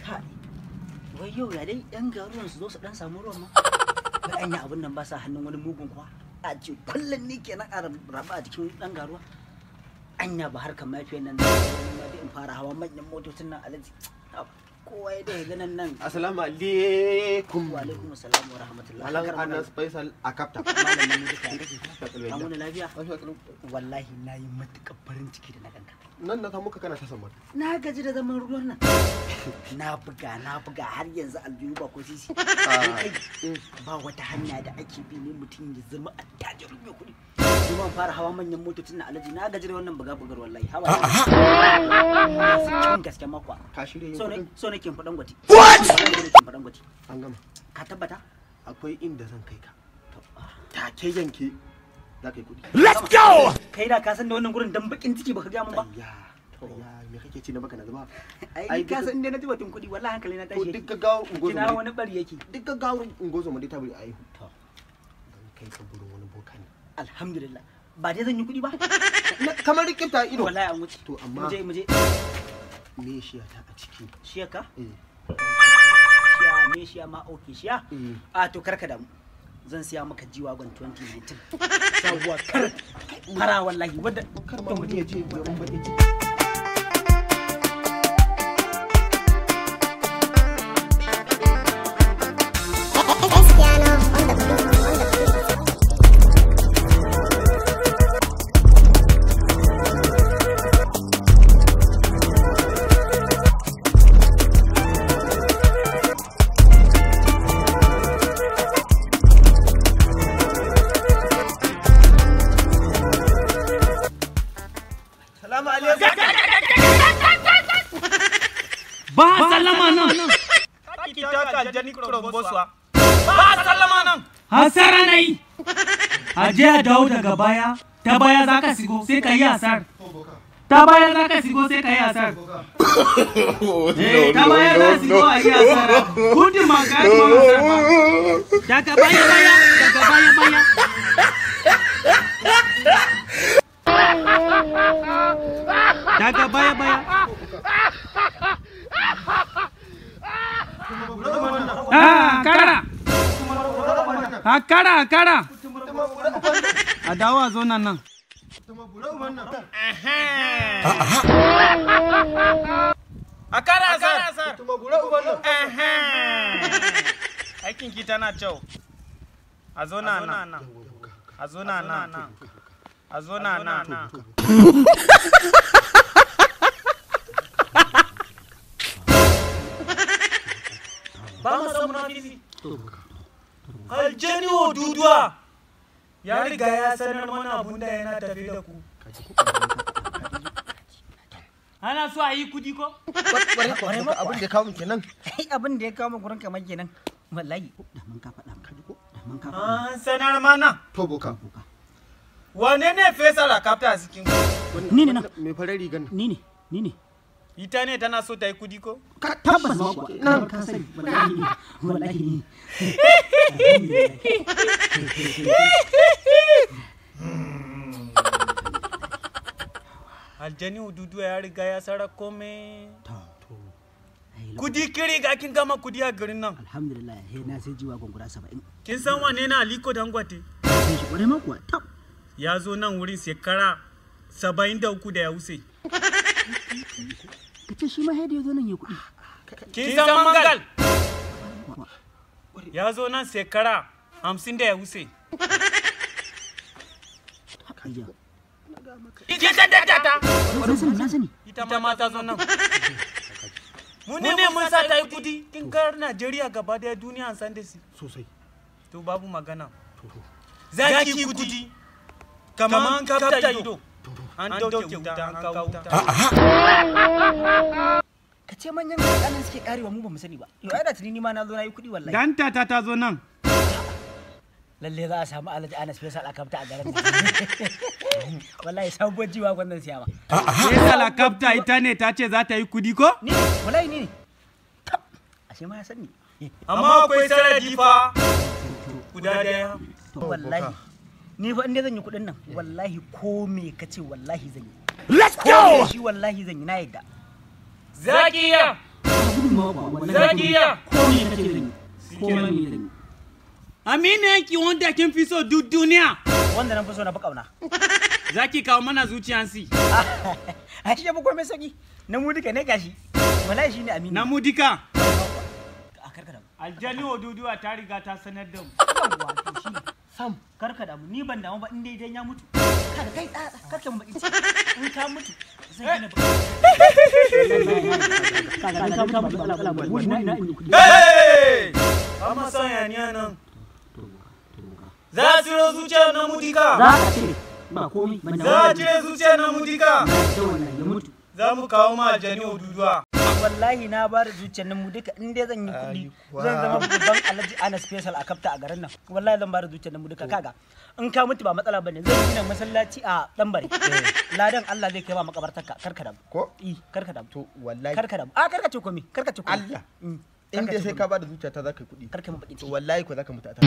Kai. Wai yau ya dai yan garuwan su zo su dan samu ruwan ma. Wai anya abun nan ba sa hannun wani mugun kuwa. A ce kullun ni kenan a raba a jikin dan garuwa. Anya ba harkar mafiyar nan ma dai in fara hawa manyan motocin nan alaji. Kowa ya dai ganin nan. Assalamu alaikum. Wa alaikum assalam wa rahmatullahi. Malam Anas Faisal a kafta. Malamin duka. An wani lafiya? Wallahi na yi matuƙar farin ciki da na ganka. Nan na samu ka kana ta samar. Na gaji da zaman ruwan nan. Na buga har yanzu aljihu ba ko sisi. Kai ba wata hanya da ake bi ne mutum ya zama attajirin mai kuɗi. Kuma fara hawa manyan motocin na alaji na gaji da wannan buga-bugar wallahi. Hawa. Kin gaske makwa. Ka shirye yin kuɗin? So nake faɗan gwati. What? Faɗan gwati. An gama. Ka tabbata? Akwai inda zan kai ka. Take yanke za ka yi kuɗi. Let's go! Kai da ka san da wannan gurin dan bakin ciki baka ga mun ba. Ya. Ya me kake ci na baka na zuba? Ai ka san inda na ji batun kuɗi wallahi hankali na tashi. To duk gaggawar ungozo. Kina wani bari yake. Duk gaggawar ungozo mu dai ta bari ayi. To. Zan kai ka gurin wani boka ne. Alhamdulillah. Ba dai zan yi kuɗi ba? Kamar rikita ido. Wallahi an wuce. To amma muje. Me shiya ta a ciki? Shiya ka? Eh. Shiya me shiya ma okay shiya? A to karka damu. Zan siya maka G-Wagon 2019. Sabuwa kar fara wallahi wadda kar ma mutum ya ce gaban bakin ciki. Ba sallama nan. Ba sallama nan. Hasara na yi. A je a dawo daga baya, ta baya za ka sigo sai ka yi asar. Ta baya za ka sigo sai ka yi asar. Ta baya za ka sigo a yi asar. Kudin ma ka yi asar ba. Daga baya baya, daga baya baya. Daga baya baya. Ah, kara. A kara, a kara. A dawo a zo nan nan. A kara asar. Aikin ki tana kyau. A zo nan nan. A zo nan nan. A zo nan nan. Ba mu san munafiki. Aljani Oduduwa ya riga ya sanar mana abun da yana tafi da ku. Ana so a yi kudi ko? Kwarai abin da ya kawo mu kenan. Ai abin da ya kawo mu gurin kamar kenan. Wallahi. Da mun ka faɗa maka ko? Da mun ka faɗa. An sanar mana. To boka. Wane ne Faisal a kafta a cikin ku? Ni ne nan. Mai farar rigan nan. Ni ne. Ni ne. Ita ne tana so ta yi kudi ko? Tabbas ma kuwa. Kamar ka sani. Wallahi ni. Wallahi ni. Aljani Oduduwa ya riga ya sara kome. Kudi kiri ga kin gama kudi a garin nan. Alhamdulillah, he na sai G-Wagon guda 70. Kin san wane na Aliko Dangote? Sai shi kwarai ma kuwa. Tab. Ya zo nan wurin shekara 73 da ya wuce. Ka ce shi ma da ya zo nan ya kuɗi. Kin san Mangal? Ya zo nan shekara 50 da ya wuce. Kin san Dantata? Na sani. Ita ma ta zo nan. Mu ne mun sa ta yi kudi. Kin ga Najeriya gaba daya duniya an san da shi. Sosai. To babu magana. Za ki kudi. Kamar an kafta ido. An dauke wuta, an kawo wuta. Ka ce manyan ƙananan suke karewa mu ba mu sani ba. Yau ai da tuni ni ma na zo na yi kuɗi wallahi. Dantata ta zo nan. Lalle za a samu Alhaji Anas Faisal a kafta a garin. Wallahi sabuwar G-Wagon zan siya ma. Faisal a kafta ita ne ta ce za ta yi kudi ko? Ni ne, wallahi ni ne. Tab, ashe ma ya sani. Amma akwai sarari fa guda daya. Wallahi. Ni fa inda zan yi kuɗin nan, wallahi ko me ka ce wallahi zan yi. Let's go! Shi wallahi zan yi na yadda. Zaki iya. Gudunmawa kuwa wallahi. Za ki iya? Ko me kace zan yi? Ko me zan yi? Aminu yanki wanda kin fi so duk duniya. Wanda na fi so na fi kauna. Za ki kawo mana zuciyansi. A shi ya fi komai sauki. Na mu duka ne gashi. Wallahi shine Aminu. Na mu duka. A karka damu. Aljani Oduduwa ta riga ta sanar da mu. Yawwa, to shi ne. Sam, karka damu. Ni ban damu ba in dai dan ya mutu. Kaga kai tsatsa, karka mu baki. In ka mutu, zan gina Kaga in ka mutu ba matsala ba. Wani na in yi kuɗi. Hey! Ba ma son yaniya nan. Za a ciro zuciyar na mudika. Za a cire ba komai ban damu. Za a cire zuciyar na mudika. Da wannan ya mutu. Za mu kawo ma aljani Oduduwa. Wallahi na ba da zuciyar nan mu duka in dai zan yi kuɗi zan zama babban Alhaji Ana special a kafta a garin nan. Wallahi zan ba da zuciyar nan mu duka kaga. In ka mutu ba matsala bane zan gina masallaci a Danbare. Ladan Allah zai kai ma makabartarka karka damu. Ko? I karka damu. To wallahi Karka damu. A karka ce komai karka ce komai. Allah. In dai sai ka bada zuciyata za ka yi kuɗi. Karka mu bakin To ciki. wallahi ko za ka mutu a ta.